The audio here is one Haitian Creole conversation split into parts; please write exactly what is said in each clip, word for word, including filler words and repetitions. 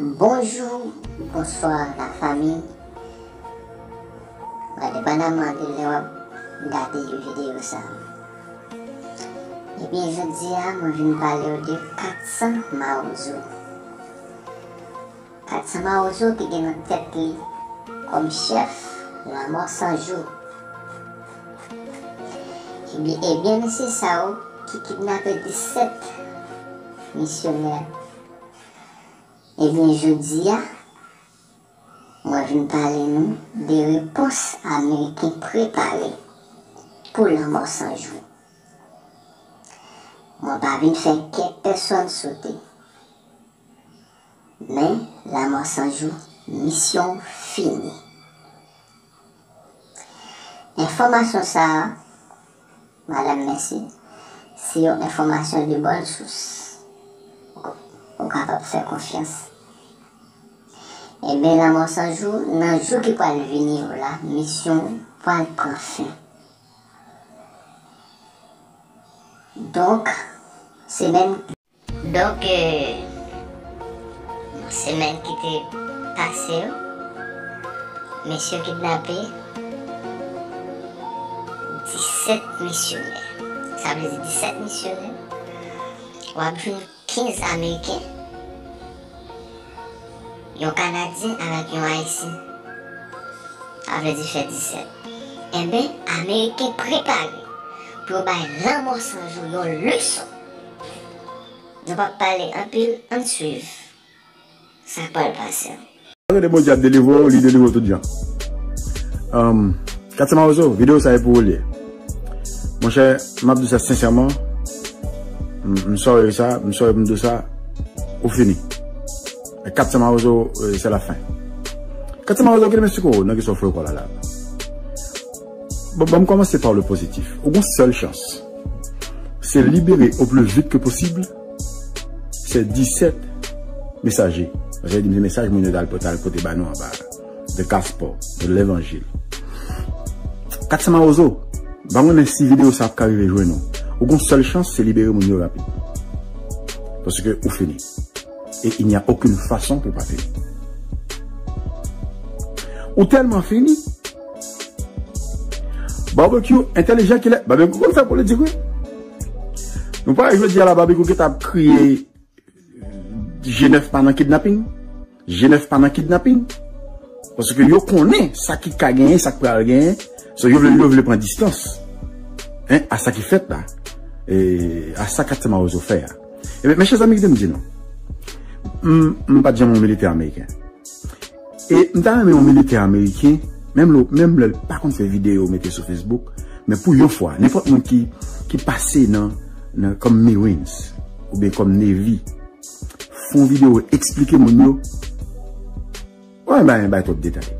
Bonjou, bonswa lafanmi. Mwen depandaman de lè w ap gade videyo sa. Ebyen, jodi a, mwen vin pale w de Katsan Mawozo. Katsan Mawozo ki gen nan tèt li kòm chèf Lanmò San Jou. Ebyen, ebyen, mesye sa yo ki kidnape disèt misyonè. Ebyen, jodi a, mwen vin pale nou de repons Ameriken prepare pou Lanmò San Jou. Mwen pa vin fè kè pèsonn sote. Men, Lanmò San Jou, misyon w fini. Enfòmasyon sa a, madanm, mesye, se yon enfòmasyon de bòn sous. Ou, ou kapab fè konfyans. Ebyen, Lanmò San Jou, nan jou ki pral vini yo la, misyon w pral pran fen. Donk, semèn Donk, euh, semèn ki te pase yo, mesye yo kidnape disèt misyonè. Sa vle di disèt misyonè, w ap jwenn kenz Ameriken, yon Kanadyen avèk yon Ayisyen. Sa vle di fè disèt. Enben, Ameriken prepare pou yo bay Lanmò San Jou yon leson. Nou p ap pale anpil, ann swiv sa k pral pase. Gade Bondye ap delivre w, li delivre w tout jan. Um, Katsan Mawozo, videyo sa e pou ou l ye. Monchè, m ap di w sa sensèman. M, m sòri sa, m sòri pou m di w sa, ou fini. Katsan Mawozo, euh, c'est la fin. Katsan Mawozo, kite m esplike w nan ki sa w fè w kò la la. Bon, ban m kòmanse pa le pozitif. Ou gon sèl chans. Se libere au plus vite que possible ces dix-sept messages. Sa vle di mesaj moun yo t al pote, al pote ba nou anba a. The gospel, the levanjil. Katsan Mawozo, pa konnen si videyo sa ap ka rive jwenn ou. Ou gon sèl chans, se libere moun yo rapid. Paske ou fini. Et il n'y a aucune façon pou pa fini. Ou tèlman fini. Barbecue entèlijan kilè. Barbecue konn fè politik, wi. Nou pa jodi a la Barbecue ki t ap kriye G nèf pa nan kidnaping. G nèf pa nan kidnaping. Paske yo konnen sa ki ka genyen, sa k pral genyen. So, yo vle, yo vle pran distans. Hein, a sa ki fèt la. E a sa Katsan Mawozo fè a. Ebyen, mes chers amis, kite m di nou. M, m pa t janm yon militè ameriken. E m ta renmen yon militè ameriken, menm lè, menm lè l pa konn fè videyo mete sou Facebook, men pou yon fwa, nenpòt moun ki, ki pase nan, nan, kòm Marines, oubyen kòm Navy, fè yon videyo eksplike moun yo. Wè, bay, bay twòp detay.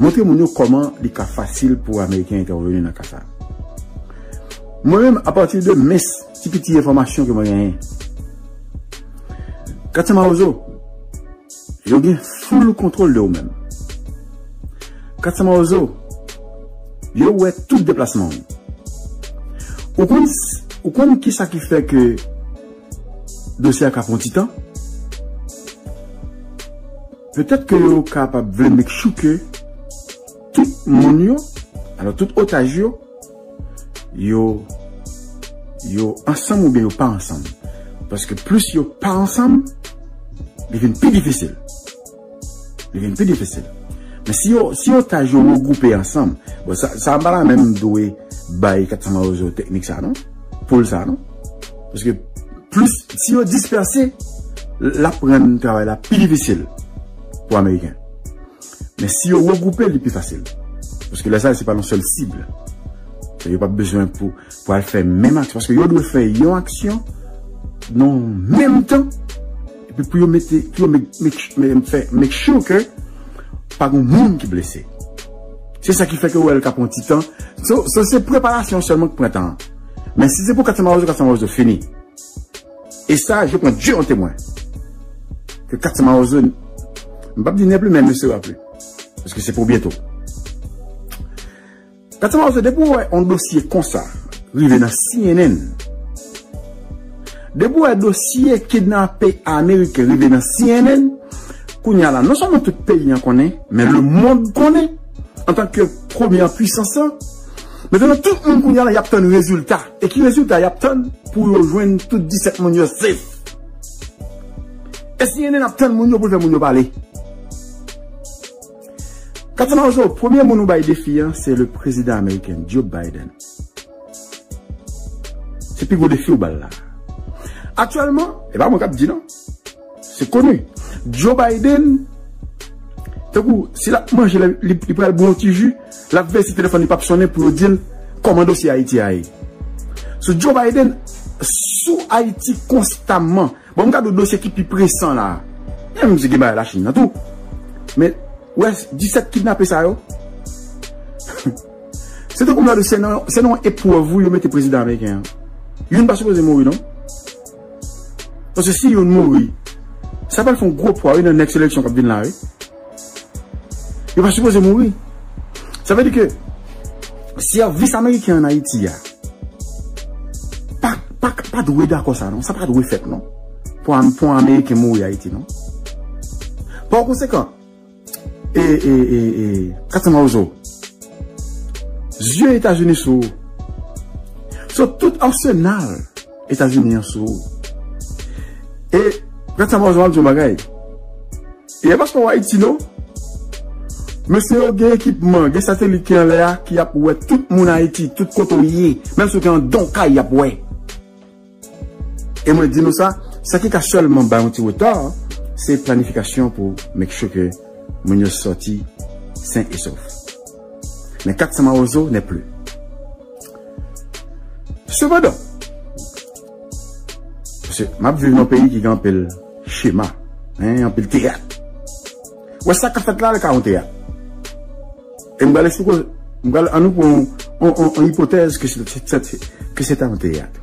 Montre moun yo kòman li ka fasil pou Ameriken entèveni nan ka sa. Mwen menm, apati de mens ti piti enfòmasyon ke mwen genyen, Katsan Mawozo, yo gen full kontwòl de ou menm. Katsan Mawozo, yo wè tout deplasman w. Ou konn, ou konn kisa ki fè ke dosye a ka pran ti tan? Petèt ke yo kapab vle make sure ke tout moun yo, alò tout otaj yo, yo, yo ansanm oubyen yo pa ansanm. Paske plis yo pa ansanm, li vin pi difisil. Li vin pi difisil. Men si yo, si otaj yo regwoupe ansanm, bon, sa, sa m pa la menm dwe bay Katsan Mawozo teknik sa, non? Poul sa, non? Paske plis, si yo dispèse, l ap rann travay la pi difisil pou Ameriken. Men si yo regwoupe, li pi fasil. Paske lè sa, se pa yon sèl sib. Yo p ap bezwen pou, pou al fè menm aksyon. Paske yo dwe fè yon aksyon nan menm tan. Epi pou yo mete, pou yo make, make, make, fè, make sure ke pa gen moun ki blese. Se sa ki fè ke w wè l ka pran ti tan. So, so se preparasyon sèlman ki pran tan. Men si se pou Katsan Mawozo, Katsan Mawozo fini. E sa, je prends Dieu en témoin. Ke Katsan Mawozo, m p ap di n'est plus, mais ne sera plus. Paske se pou byento. Katsan Mawozo, depi w wè yon dosye konsa rive nan C N N, Depi w wè dosye kidnape Ameriken rive nan C N N, kounye a la, non sèlman tout peyi an konnen, men lemonn konnen, antanke premye pwisans lan. Mentnan, tout moun kounye a la, y ap tann rezilta. E ki rezilta y ap tann pou yo jwenn tout disèt moun yo safe? E C N N ap tann moun yo pou l fè moun yo pale. Kat Sa Mawozo, premye moun ou bay defi an, se le prezidan ameriken, Joe Biden. Se pi gwo defi ou ba l la. Aktyèlman, e pa mwen k ap di non. Se koni. Joe Biden, tankou, si l ap manje, li, li, li pral bwè yon ti ji, l ap veye si telefòn li p ap sonnen pou yo di l kòman dosye Ayiti a ye. So, Joe Biden sou Ayiti konstamman. Bon, m ka di w dosye ki pi presan la. Menm si gen bagay Lachin nan tou. Men, wè, disèt kidnape sa yo. Se tankou m ta di w, se nan, se nan yon eprèv wi yo mete prezidan ameriken an. Youn pa sipoze mouri, non. Paske si youn mouri, sa pral fè yon gwo pwa, wi, nan next eleksyon k ap vin la, wi. Yo pa sipoze mouri. Sa vle di ke sèvis ameriken an Ayiti a pa, pa, pa dwe dakò sa, non. Sa pa dwe fèt, non. Pou, pou yon Ameriken mouri Ayiti, non. Pa konsekan, e, e, e, e, Kat Sa Mawozo, zye Etazini sou ou. So, tout asenal Etazini an sou ou. E, Kat Sa Mawozo, m ap di yon bagay. E, e pa sèlman Ayiti, non. Mesye yo gen ekipman, gen satelit ki anlè a, ki ap wè tout moun Ayiti, tout kote w ye. Menm si w te anndan yon kay, y ap wè. E mwen di nou sa, sa ki ka sèlman bay yon ti reta, se planifikasyon pou make sure ke moun yo sòti sen e sof. Men Kat Sa Mawozo n'est plus. Sepandan, paske m ap viv nan yon peyi ki gen anpil chema, hein, anpil teyat. Wè sa k ap fèt la, li ka yon teyat. E m pral eksplike, m pral, ann nou pran yon, yon, yon, yon ipotèz ke se, se, se, ke se ta yon teyat.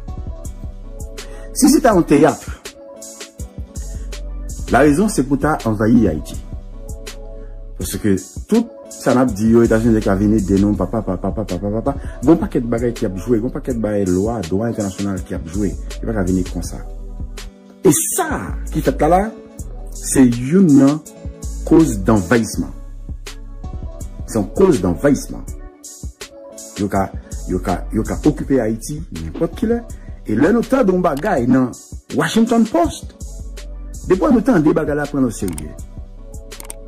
Si se ta yon teyat, larezon se pou ta anvayi Ayiti. Paske tout sa n ap di yo, Etazini te ka vin ede nou, papa, papa, papa, papa, papa. Gon pakèt bagay ki ap jwe, gon pakèt bagay lwa, dwa entènasyonal ki ap jwe. Yo pa ka vini konsa. E sa ki fèt la la, se youn nan koz danvayisman. Se yon koz danvayisman. Yo ka, yo ka, yo ka okipe Ayiti nenpòt kilè. E lè nou tande yon bagay nan Washington Post, depi nou tande bagay la, pran l oserye.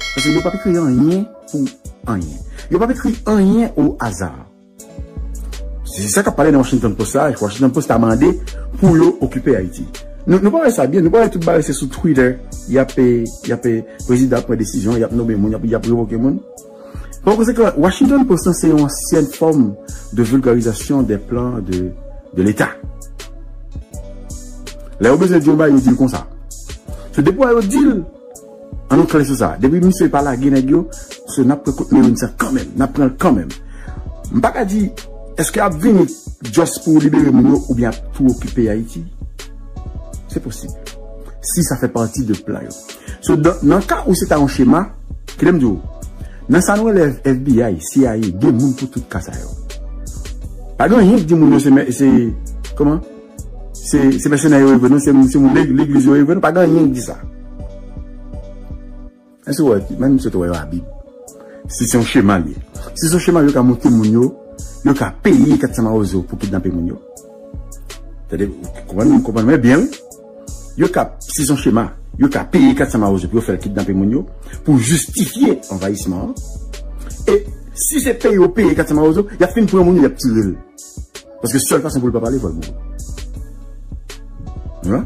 Paske yo p ap ekri anyen pou anyen. Yo p ap ekri anyen o aza. Se sa k ap pale nan Washington Post la, Washington Post ta mande pou yo okipe Ayiti. Nou, nou pa wè sa byen, nou pa wè tout bagay se sou Twitter, y ap, y ap, prezidan ap pran desizyon, y ap nonmen moun, y ap, y ap revoke moun. Bon, konsekan, Washington Post lan se yon ansyen fòm de vulgarisation des plans de, de l'État. Lè yo bezwen di yon bagay, yo di l konsa. So, depi yo di l, ann nou klè sou sa. Depi misye pa lage nèg yo, so n ap pran kout merin sa kanmenm, n ap pran l kanmenm. M pa ka di, èske ap vini just pou libere moun yo oubyen ap tou okipe Ayiti? Se posib. Si sa fè pati de plan yo. So, dan, nan ka ou se ta yon chema, kile m di w, nan sa nou rele F B I, C I A, gen moun pou tout ka sa yo. Pa gen anyen ki di moun yo se mè-, se, kòman? Se, se mèsenè yo ye vre, non, se, se moun lè-, legliz yo ye vre, non, pa gen anyen ki di sa. Èske w wè, menm misye te wè yo a Bib. Si se yon chema li ye. Si se yon chema yo ka monte moun yo, yo ka peye Kat Sa Mawozo pou kidnape moun yo. Tande, konprann, konprann mwen byen, wi. Yo ka, si se yon chema, yo ka peye Kat Sa Mawozo pou yo fè l kidnape moun yo, pou jistifye anvayisman an. E si se peye yo peye Kat Sa Mawozo, y ap fin pran moun yo, y ap tire l. Paske sèl fason pou l pa pale, fò l mouri. Wi.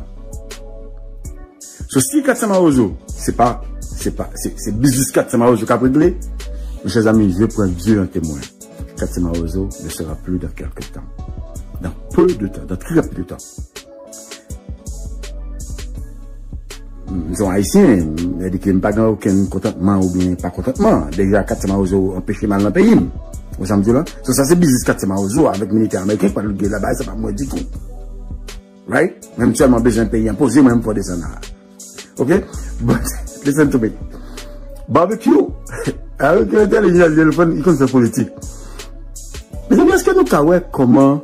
So, si Kat Sa Mawozo, se pa, se pa, se, se biznis Kat Sa Mawozo k ap regle, mes chers amis, je prends Dieu en témoin. Kat Sa Mawozo ne sera plus dans quelque temps. Dans peu de temps, dans très peu de temps. M se yon Ayisyen, sa vle di ke m pa gen okenn kontantman oubyen pa kontantman. Deja, Kat Sa Mawozo anpeche m al nan peyi m. Ou sa m di w la? So, sa se biznis Kat Sa Mawozo avèk militè ameriken k pral regle laba, sa pa mwen ditou. Right? Men m sèlman bezwen peyi an poze, mwen m fò desann la. Ok? But, listen to me. Barbecue. Avèk entèlijans li, li konn, li konn fè politik. Mezanmi, èske nou ka wè kòman,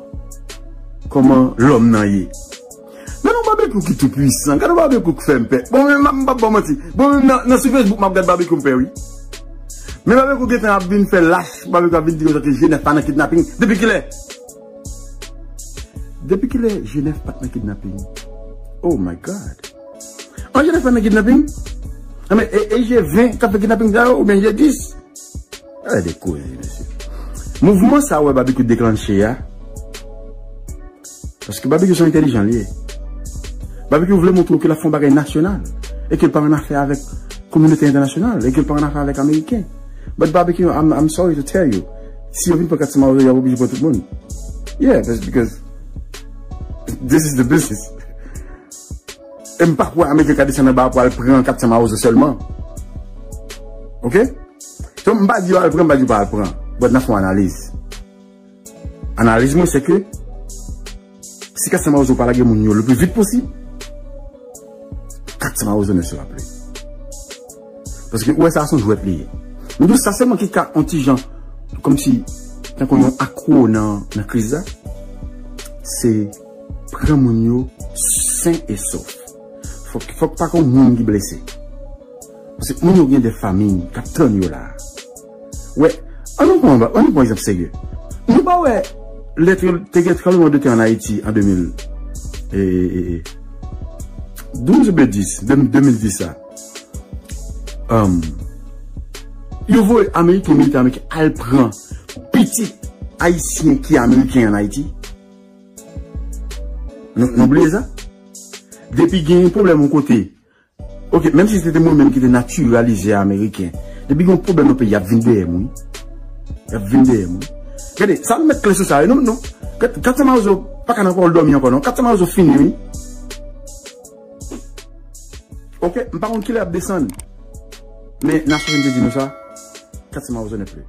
kòman lòm nan ye? Men non, Barbecue. Barbecue ki tou pwisan. Gade Barbecue k fè m pè. Bon, men m p ap ba w manti. Bon, men nan, nan sou Facebook, m ap gade Barbecue m pè, wi. Men Barbecue gentan ap vin fè lach, Barbecue ap vin di konsa ke G nèf pa nan kidnaping. Depi kilè? Depi kilè G nèf pa t nan kidnaping? Oh my God. An G nèf pa t nan kidnaping? An men, e, e G ven k ap fè kidnaping sa yo, oubyen G dis? Gade de koze, mesye. Mouvman sa wè Barbecue deklanche a, paske Barbecue se yon entèlijan li ye. Barbecue vle montre w ke l ap fè yon bagay nasyonal e ke l pa annafè avèk kominote entènasyonal e ke l pa annafè avèk Ameriken. But Barbecue, I'm, I'm sorry to tell you, si yo vin pran kat san Mawozo, y ap oblije pran tout moun. Yeah, that's because this is the business. E m pa kwè Ameriken ka desann anba pou al pran kat san Mawozo sèlman. Ok? So, m pa di yo al pran, m pa di yo pa al pran. But n ap fè yon analiz. Analiz mwen, se ke si kat san Mawozo pa lage moun yo le pli vit posib, kat san Mawozo ne sera plus. Paske ou wè sa, se yon jwèt li ye. M di w sa sèlman ki ka yon ti jan, kòmsi, tankou yon akwo nan, nan kriz la, se pran moun yo sen e sof. Fòk, fòk pa gen moun ki blese. Paske moun yo gen de fanmi k ap tann yo la. Wè, ann nou pran, ann nou pran egzanp serye. Nou pa wè lè te, te gen tranblemann de tè ann Ayiti an de mil, e, e, e, e, douz oubyen dis, de, de mil dis la. Um, yo voye Ameriken, militè ameriken al pran pitit Ayisyen ki Ameriken ann Ayiti. Nou, nou bliye sa? Depi gen yon pwoblèm yon kote, ok, menm si se te mwen menm ki te natiralize Ameriken, depi gen yon pwoblèm nan peyi, y ap vin dèyè m, wi. Y ap vin dèyè m, wi. Gade, sa nou met kle sou sa, wi, non, non. Kat, kat san Mawozo pa ka nan pawòl dòmi ankò, non. Kat san Mawozo fini, wi. Ok, m pa konn kilè y ap desann. Men Nasyonzini te di nou sa, kat san Mawozo ne plus.